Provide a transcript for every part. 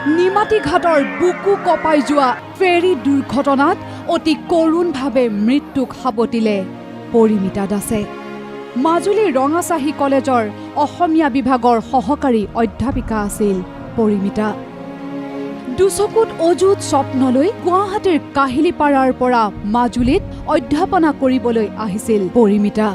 নিমাতী ঘাটৰ বুকু কঁপাই যোৱা ফেৰী দুৰ্ঘটনাত অতি কৰুণভাৱে মৃত্যুক সাৱটিলে পৰিমিতা দাসে। মাজুলীৰ ৰঙাচাহী কলেজৰ অসমীয়া বিভাগৰ সহকাৰী অধ্যাপিকা আছিল পৰিমিতা। দুচকুত অযুত স্বপ্নলৈ গুৱাহাটীৰ কাহিলীপাৰাৰ পৰা মাজুলীত অধ্যাপনা কৰিবলৈ আহিছিল পৰিমিতা।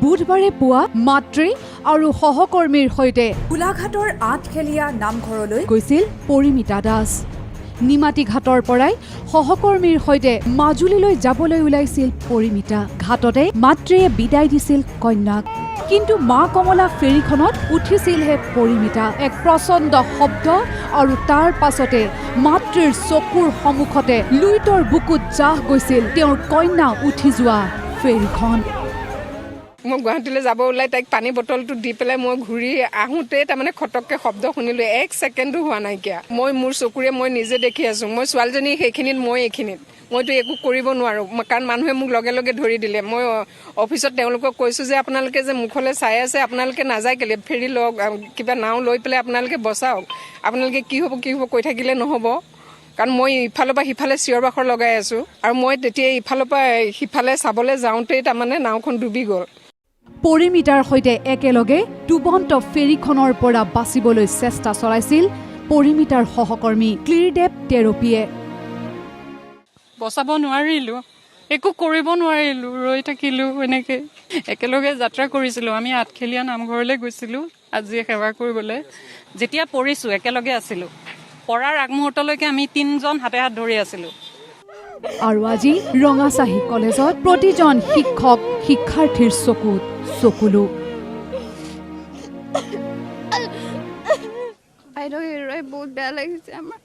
বুধবাৰে পুৱা মাতৃ আৰু সহকৰ্মীৰ সৈতে গোলাঘাটৰ আঠখেলীয়া নামঘৰলৈ গৈছিল পৰিমিতা দাস। নিমাতী ঘাটৰ পৰাই সহকৰ্মীৰ সৈতে মাজুলীলৈ যাবলৈ ওলাইছিল পৰিমিতা। ঘাটতে মাতৃয়ে বিদায় দিছিল কন্যাক। কিন্তু মা কমলা ফেৰীখনত উঠিছিলহে পৰিমিতা, এক প্ৰচণ্ড শব্দ আৰু তাৰ পাছতে মাতৃৰ চকুৰ সন্মুখতে লুইতৰ বুকুত জাহ গৈছিল তেওঁৰ কন্যা উঠি যোৱা ফেৰীখন। মই গুৱাহাটীলৈ যাব ওলাই তাইক পানী বটলটো দি পেলাই মই ঘূৰি আহোঁতে তাৰমানে খটককৈ শব্দ শুনিলোঁ। এক ছেকেণ্ডো হোৱা নাইকিয়া, মই মোৰ চকুৰে মই নিজে দেখি আছোঁ। মই ছোৱালীজনী সেইখিনিত, মই এইখিনিত, মইতো একো কৰিব নোৱাৰোঁ, কাৰণ মানুহে মোক লগে লগে ধৰি দিলে। মই অফিচত তেওঁলোকক কৈছোঁ যে আপোনালোকে যে মুখলৈ চাই আছে, আপোনালোকে নাযায় কেলে? ফেৰী লওক, কিবা নাও লৈ পেলাই আপোনালোকে বচাওক। আপোনালোকে কি হ'ব কি হ'ব কৈ থাকিলে নহ'ব, কাৰণ মই ইফালৰ পৰা সিফালে চিঞৰ বাখৰ লগাই আছোঁ। আৰু মই তেতিয়া ইফালৰ পৰা সিফালে চাবলৈ যাওঁতেই তাৰমানে নাওখন ডুবি গ'ল। পৰিমিতাৰ সৈতে একেলগে ডুবন্ত ফেৰীখনৰ পৰা বাচিবলৈ চেষ্টা চলাইছিল পৰিমিতাৰ সহকৰ্মী ক্লিৰদেৱ টেৰপিয়ে। বচাব নোৱাৰিলোঁ, একো কৰিব নোৱাৰিলোঁ, ৰৈ থাকিলোঁ এনেকৈ। একেলগে যাত্ৰা কৰিছিলোঁ আমি। আঠখেলীয়া নামঘৰলৈ গৈছিলোঁ আজি সেৱা কৰিবলৈ। যেতিয়া পৰিছোঁ একেলগে আছিলোঁ। পৰাৰ আগমুহূৰ্তলৈকে আমি তিনিজন হাতে হাত ধৰি আছিলোঁ। আৰু আজি ৰঙাচাহী কলেজত প্ৰতিজন শিক্ষক শিক্ষাৰ্থীৰ চকুত চকুলো। বাইদেউ হেৰুৱাই বহুত বেয়া লাগিছে আমাৰ।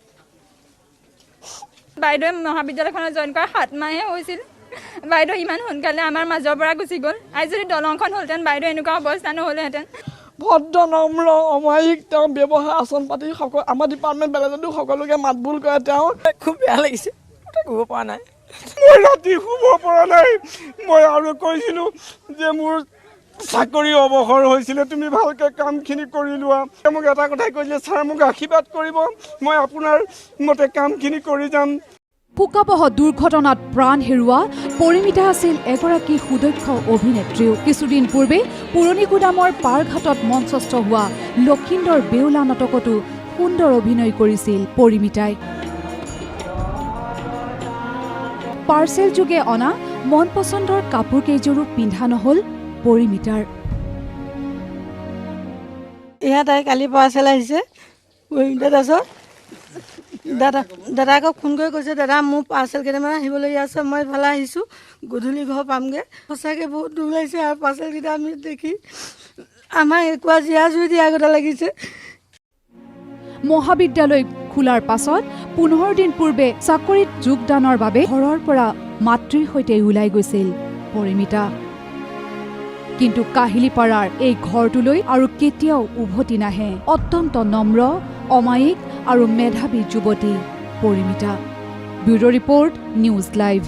বাইদেৱে মহাবিদ্যালয়খনত জইন কৰা 7 মাহে হৈছিল। বাইদেউ ইমান সোনকালে আমাৰ মাজৰ পৰা গুচি গ'ল। আজি যদি দলংখন হ'লহেঁতেন, বাইদেউ এনেকুৱা অৱস্থা নহ'লহেঁতেন। ভদ্ৰ, নম্ৰ, অমায়িক। তেওঁ ব্যৱহাৰ, আচৰণ পাতি সকলো, আমাৰ ডিপাৰ্টমেণ্ট বেলেগতো সকলোকে মাত বোল কৰে তেওঁ। খুব বেয়া লাগিছে, ক'ব পৰা নাই। মই ৰাতি শুব পৰা নাই। মই আৰু কৈছিলোঁ যে মোৰ চাকৰি অৱসৰ হৈছিলে, তুমি ভালকৈ কামখিনি কৰি লোৱা। মোক এটা কথাই কৈছিলে, ছাৰ, মোক আশীৰ্বাদ কৰিব, মই আপোনাৰ মতে কামখিনি কৰি যাম। শোকাবহ দুৰ্ঘটনাত প্ৰাণ হেৰুওৱা পৰিমিতা আছিল এগৰাকী সুদক্ষ অভিনেত্ৰীও। কিছুদিন পূৰ্বে পুৰণি গুদামৰ পাৰঘাটত মঞ্চস্থ হোৱা লখিন্দৰ বেউলা নাটকতো সুন্দৰ অভিনয় কৰিছিল পৰিমিতাই। পাৰ্চেল যোগে অনা মন পচন্দৰ কাপোৰ কেইযোৰো পিন্ধা নহ'ল পৰিমিতাৰ। এয়া তাই কালি পাৰ্চেল আহিছে পৰিমিতা দাসৰ। দাদাকক ফোন কৰি কৈছে, দাদা, মোৰ পাৰ্চেল কেইটামান আহিবলগীয়া আছে, মই ইফালে আহিছোঁ, গধূলি ঘৰ পামগৈ। সঁচাকৈ বহুত দুখ লাগিছে আৰু পাৰ্চেলকেইটা আমি দেখি আমাৰ একুৱা জীয়া জুই দিয়া আগতে লাগিছে। মহাবিদ্যালয় খোলাৰ পাছত 15 দিন পূৰ্বে চাকৰিত যোগদানৰ বাবে ঘৰৰ পৰা মাতৃৰ সৈতে ওলাই গৈছিল পৰিমিতা। কিন্তু কাহিলীপাৰাৰ এই ঘৰটোলৈ আৰু কেতিয়াও উভতি নাহে অত্যন্ত নম্ৰ, অমায়িক আৰু মেধাৱী যুৱতী Parimita. Bureau report, news live.